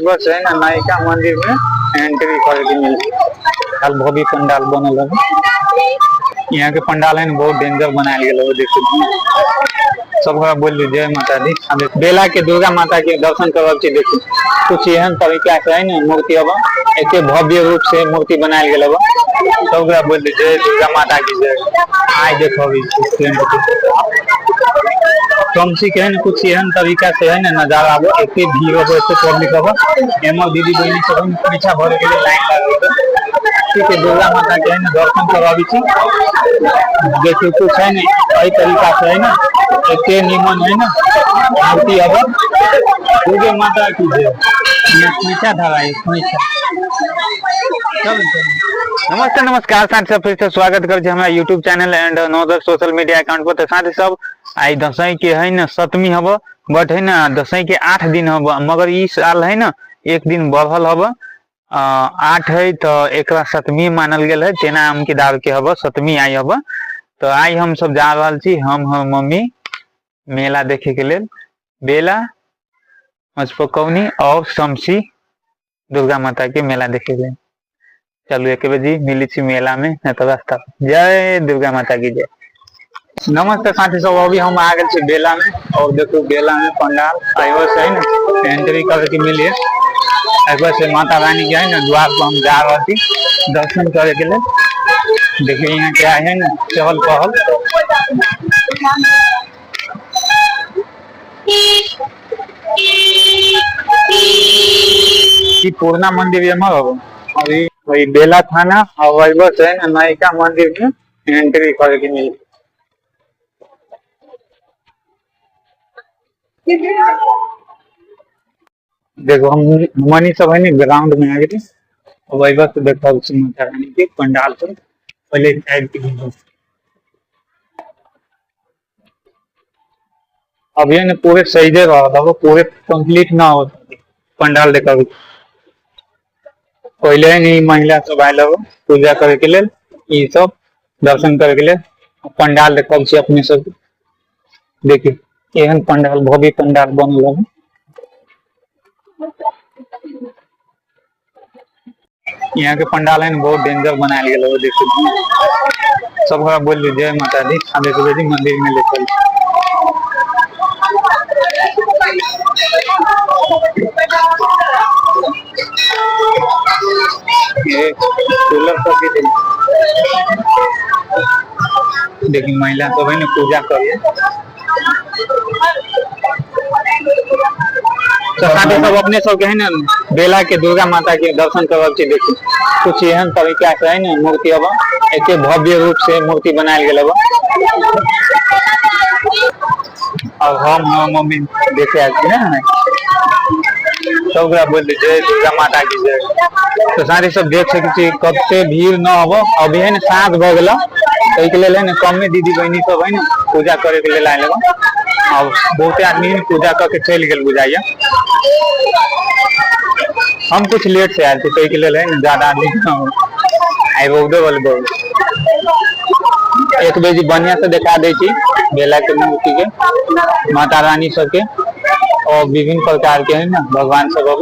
बस है ना नायिका मंदिर में एंट्री करे के मिले। कल भव्य पंडाल बनल है। यहाँ के पंडाल है ना बहुत डेंजर बनायल गेल है, देखिए सब गोरा बोल दी जय माता दी। अबे बेला के दुर्गा माता के दर्शन करब छी, देखिए कुछ एहन तरीका से है ना मूर्ति अब एते भव्य रूप से मूर्ति बनायल गेल है। सब गोरा बोल दी जय दुर्गा माता की जय। आइ देखब टमसी के है ना कुछ एहन तरीका से है ना नजारा आबो, एते भीड़ होबो, एते पब्लिक होबो। एमर दीदी बहिनी सब है ना पीछा भरे के लिए लाइन लागल है। ठीक है, दुर्गा माता के है ना दर्शन कराबी छी। देखियो कुछ है ना एहि तरीका से है ना एते निमन है ना मूर्ति आबो। दुर्गा माता की जय। यहाँ खोइछा धरा है, खोइछा। चल, चल। नमस्ते नमस्कार साथी सब, फिर से स्वागत कर छी हमरा YouTube channel and another social media account पर। तो साथी सब आई दसई के है ना सप्तमी हब, बट है ना दसई के 8 दिन हब, मगर ई साल है ना एक दिन बढ़ल हब, 8 है तो एकरा सप्तमी मानल गेल है। तेना आम के दाल के हब सप्तमी आई हब। तो आई हम सब जा रहल छी, हम मम्मी मेला देखे के लेल, बेला मचपकौनी और शमसी दुर्गा माता के मेला देखे के लेल। चलू एक बजे मिली छी मेला में, नहीं तो रास्ता। जय दुर्गा माता की जय। नमस्ते साथी सब, अभी हम आ गए छी बेला में और देखो बेला में पंडाल आयो से है ना एंट्री करे के मिली। एक बार से माता रानी के है ना द्वार पर हम जा रहे थी दर्शन करे के लिए। देखिए यहाँ क्या है ना चहल पहल। ई पूर्णा मंदिर ये मर अभी वही बेला थाना और वही बस है ना नायिका मंदिर में एंट्री करे के मिली। देखो हम मनी सब है ना ग्राउंड में आ गए और वही बस देखो माता रानी के पंडाल पर पहले साइड के घूमो। अभी है ना पूरे सही रहा था, वो पूरे कंप्लीट ना हो पंडाल देखा। पहले नहीं महिला सब आयल हो पूजा करे के लिए, ई सब दर्शन करे के लिए पंडाल देखल छी अपने सब। देखिए एहन पंडाल भव्य पंडाल बनल है। यहाँ के पंडाल है ना बहुत डेंजर बनायल गेल है। देखिए सब गोरा बोल दी जय माता दी। अब एक बेरी मंदिर में ले चल। ये कूलर सब भी देखिए महिला सब है ना पूजा कर। तो साथी सब अपने सब के है ना बेला के दुर्गा माता के दर्शन करब छी। देखिए कुछ एहन तरीका से है ना मूर्ति अब एते भव्य रूप से मूर्ति बनायल गेल अब। और हम मम्मी देखे आयल छी ना सब गोरा बोल दी जय दुर्गा माता की जय। तो साथी सब देख सकै छी कते भीड़ न हब। अभी है ना साँझ भऽ गेल, ताहि के लेल है ना कमे दीदी बहिनी सब है ना पूजा करे के लेल आयल हब। और बहुते आदमी है ना पूजा करके चलि गेल बुझाइया। हम कुछ लेट से आयल छी ताहि के लेल है ना ज्यादा आदमी न हब। आइ रौदो वाले बहुत। एक बेर बढ़िया से देखा दै छी बेला के मूर्ति के, माता रानी सबके और विभिन्न प्रकार के है ना भगवान सब हब।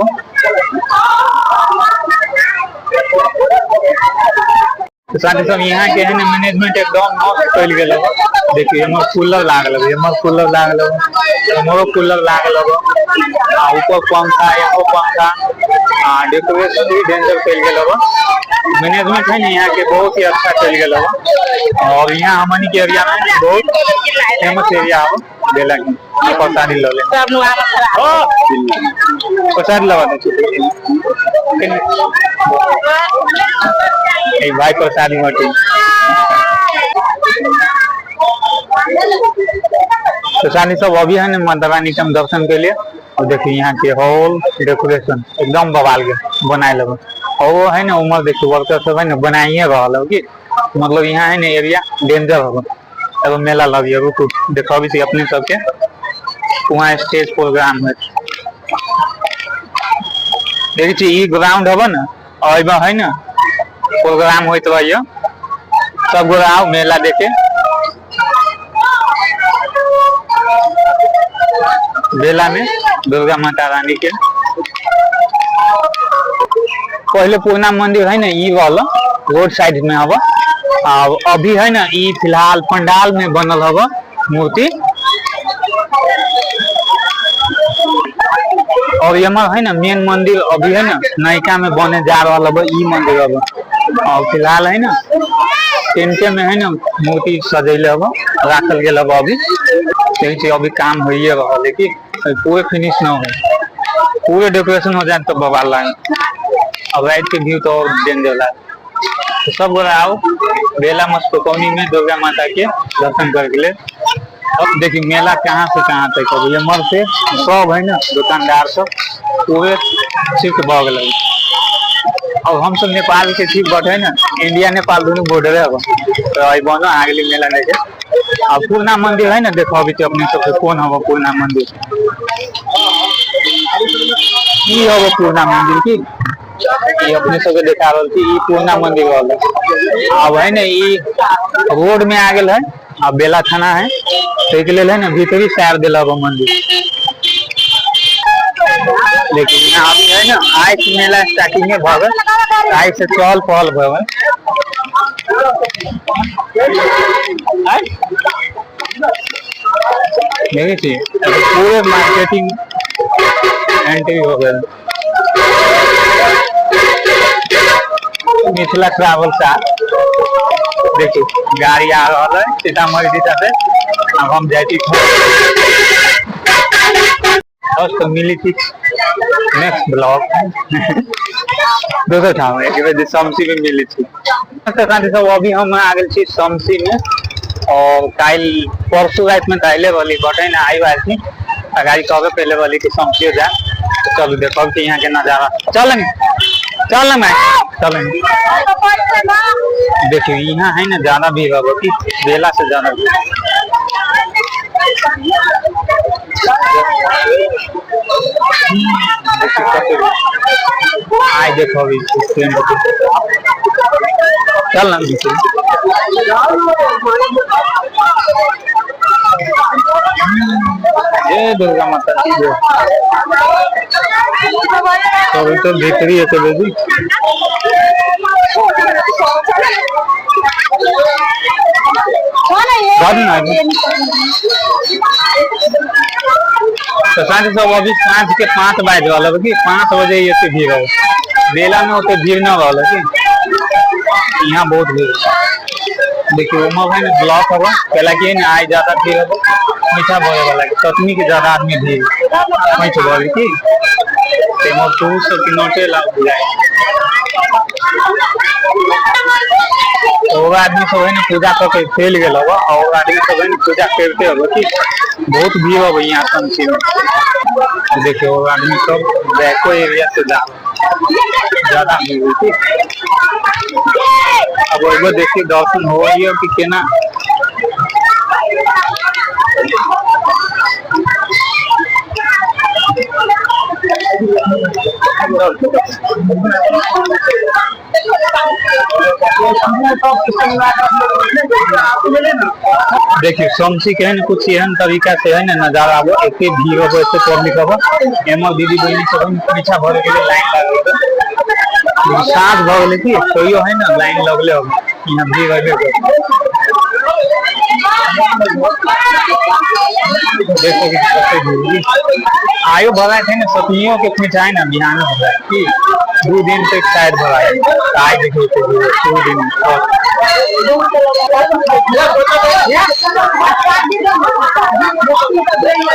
तो साथी सब यहाँ के है ना मैनेजमेंट एकदम मस्त कइल गेल है। देखिए एमहर कूलर लागल है, एमहर कूलर लागल है, एमहरो कूलर लागल है, आ ऊपर पंखा, एमहरो पंखा, आ डेकोरेशन भी डेंजर कइल गेल है। मैनेजमेंट है ना यहाँ के बहुत ही अच्छा कइल गेल है। और यहाँ हमनी के एरिया में बहुत फेमस एरिया है बेला के। प्रसादी ल ले, प्रसाद लगा दे भाई, प्रसादी बाटे। तो सानी सब अभी है ना माता रानी के हम दर्शन के लिए। और देखिए यहाँ के हॉल डेकोरेशन एकदम बवाल के बनाए लगे। और वो है ना उमर देखिए वर्कर सब है ना बनाइए रहा है कि मतलब यहाँ है ना एरिया डेंजर होगा। एगो मेला लगिए रुकू देखो अभी अपने सबके वहाँ स्टेज प्रोग्राम है। देखिए ई ग्राउंड हब ना और एमे है ना प्रोग्राम होइत रहिए। सब गोरा आओ मेला देखे। मेला में दुर्गा माता रानी के। पहले पुरना मंदिर है ना ई वाला रोड साइड में हवा। आ अभी है ना ई फिलहाल पंडाल में बनल हवा मूर्ति। और ये है ना मेन मंदिर अभी है ना नयका में बने जा रहा है ई मंदिर अब। और फिलहाल है ना टेंटे में है ना मूर्ति सजैले हवा राखल गेल हवा अभी। देखै छी अभी काम होइए रहल है कि पूरे फिनिश ना हो, पूरे डेकोरेशन हो जाए तो बवाल लागे। अब रात के व्यू तो और डेंजर लागे। तो सब गोरा आओ बेला मस्कोकौनी में दुर्गा माता के दर्शन करके ले। अब देखिए मेला कहाँ से कहाँ तक है, ये मर से सब है ना दुकानदार सब पूरे शिफ्ट भ गेल। अब हम सब नेपाल के छी बट है ना इंडिया नेपाल दोनों बॉर्डर है। अब तो आई बनो आगली मेला देखे। अब पूर्णा मंदिर है ना देखो अभी तो अपने सबके कौन हवा पूर्णा मंदिर, ई हवा पूर्णा मंदिर की ई अपने सबके देखा रहल छी ई पूर्णा मंदिर वाला। अब है ना ई रोड में आ गेल है, अब बेला थाना है तो के लेल है ना भीतरी सार दिल हवा मंदिर। लेकिन यहाँ अभी है ना आइ से मेला स्टार्टिंग में भऽ गेल, आइ से चहल पहल भऽ गेल। देखै छी पूरे मार्केटिंग एंट्री हो गेल। मिथिला ट्रैवल सा देखियो गाड़ी आ रहल है सीतामढ़ी दिशा से। अब हम जाइ छी बस तो मिली थी नेक्स्ट ब्लॉग दोसर ठाम एक बेर समसी में मिली थी। तो साथी सब अभी हम आ गेल छी समसी में और काल्हि परसों रात में तो अले रहली बट है ना आई बार थी गाड़ी कहबे पहले रहली कि समसी जा। तो चलू देखब कि यहाँ के नजारा। चल चल मैं चल देखियो यहाँ है ना ज्यादा भीड़ है कि बेला से ज्यादा भीड़। आइ देखो अभी ट्रेन चल ना जय दुर्गा माता की जय। अभी तो भीतरी है बेबी। तो साँझ सब अभी साँझ के 5 बाजि रहल है कि 5 बजे एते भीड़ है। बेला में ओते भीड़ न रहल है कि यहाँ बहुत भीड़ है। देखियो ओमा है ना ब्लॉक हवा पहला की ना आई ज्यादा भीड़ है मीठा भरे वाला के चटनी के ज्यादा आदमी भीड़ पैंच भरे की तेमो तू सब के नोटे लाग जाए। तो वो आदमी सब है ना पूजा करके चलि गेल हवा और आदमी सब है ना पूजा करते हवा की बहुत भीड़ हवा यहाँ समसी में। देखियो वो आदमी सब बैको एरिया से ज्यादा भीड़ है। अब एगो देखिए दर्शन हो रही कि केना। देखियो समसी के है ना कुछ एहन तरीका से है ना नजारा आबो एते भीड़ होबो एते पब्लिक होबो एमे दीदी बहिनी सब पीछा भरे के लिए लाइन लागल है। साँझ भऽ गेलै की तैयो है ना लाइन लगले होबो यहाँ भीड़ होबे करे। देखो कि कते भीड़ आयो भरा है ना सतनियों के पीछा है ना बिहान हो गया की 2 दिन तक शायद भरा है। आज देखियो तो 2 दिन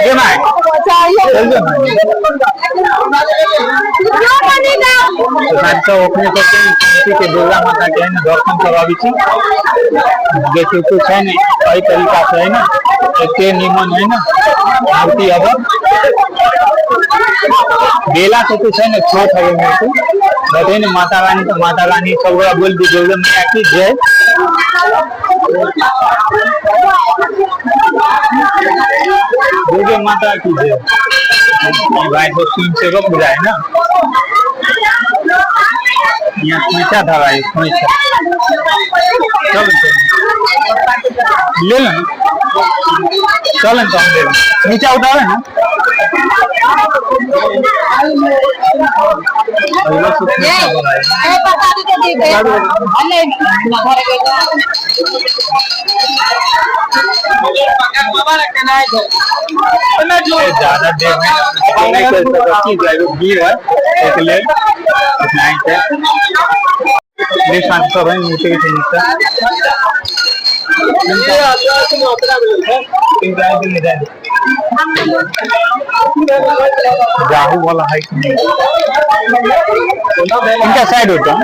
ये माय चल जो तो साथ अपने सबके के दुर्गा माता के है ना दर्शन करवाबी छी। देखियो कुछ है ना एहि तरीका से है ना एते निमन है ना मूर्ति। अब बेला से कुछ है ना छोट है मूर्ति बट है ना माता रानी तो माता रानी सब गोरा बोल दी दुर्गा मैया की जय। दुर्गा माता की जय। भाई तो सुन से पूजा है ना यहाँ खोइचा धरा है खोइचा। चल ले लो चल तो हम ले लो नीचा उतारे ना। महिला सब खोइछा भराइ ज्यादा देर नहीं कर सकत छी, भीड़ है, एहिके लेल इतना ही छै। साथ सब है नीचे के नीचे जाहू वाला है कि नहीं, इनका साइड होता है।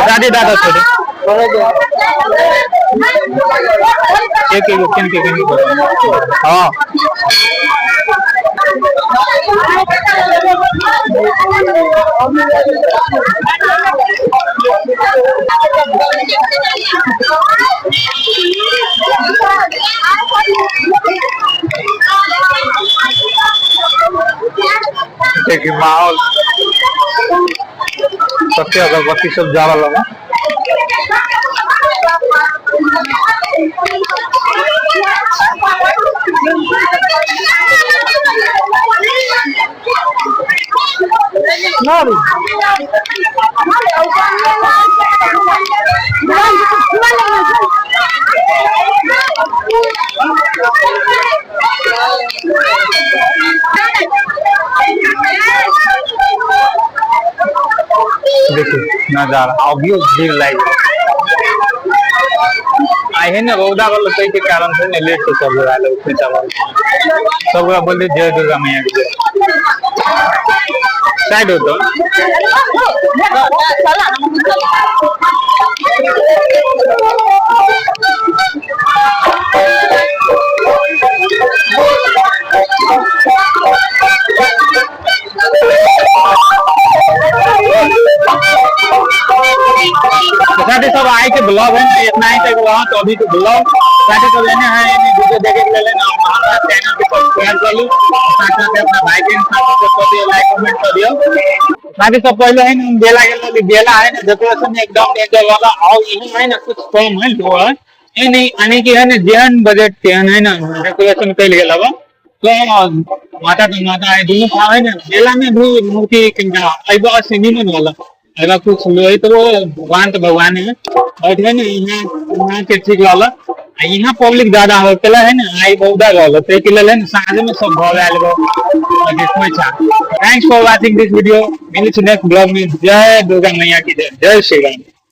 दादी दादा छोड़े एक एक किन के किन। हाँ, देखिए माहौल, सबके अगरबत्ती सब जा रहा है। देखिए नजारा, अभियो भीड़ लाग आई है ना, रौदा वाला ताहि के कारण से ने लेट से सब लोग आयल खोइछा भरे। सब गोरा बोलते जय दुर्गा मैया की जय। साइड होतो। साथी सब, आए के ब्लॉग है ना इतना ही तक वहाँ, तो अभी तो ब्लॉग साथी सब लेने हैं, वीडियो देखे के ले लेना। हमारा चैनल के सब्सक्राइब कर लो, साथ साथ अपना भाई के साथ कर दियो, लाइक कमेंट कर दियो। साथी सब, पहले है ना बेला गेल, बेला है ना डेकोरेशन एकदम डेंजर वाला, और यही है ना कुछ कम है लो है ये नहीं, यानी कि है ना जेहन बजट तेहन है ना डेकोरेशन कइल गेल बा। तो माता तो माता है दोनों भाव है ना, मेला में भी मूर्ति किनका अइबा से निमन वाला अइबा कुछ लोई, तो वो भगवान तो भगवान है। और है ना यहाँ यहाँ के ठीक रहल, आ यहाँ पब्लिक ज्यादा हो केला है ना, आई बहुदा रहल, तो के लेल है ना साँझ में सब घर आयल बा। Thanks for watching this video, मिले नेक्स्ट ब्लॉग में। जय दुर्गा मैया की जय, जय श्री राम।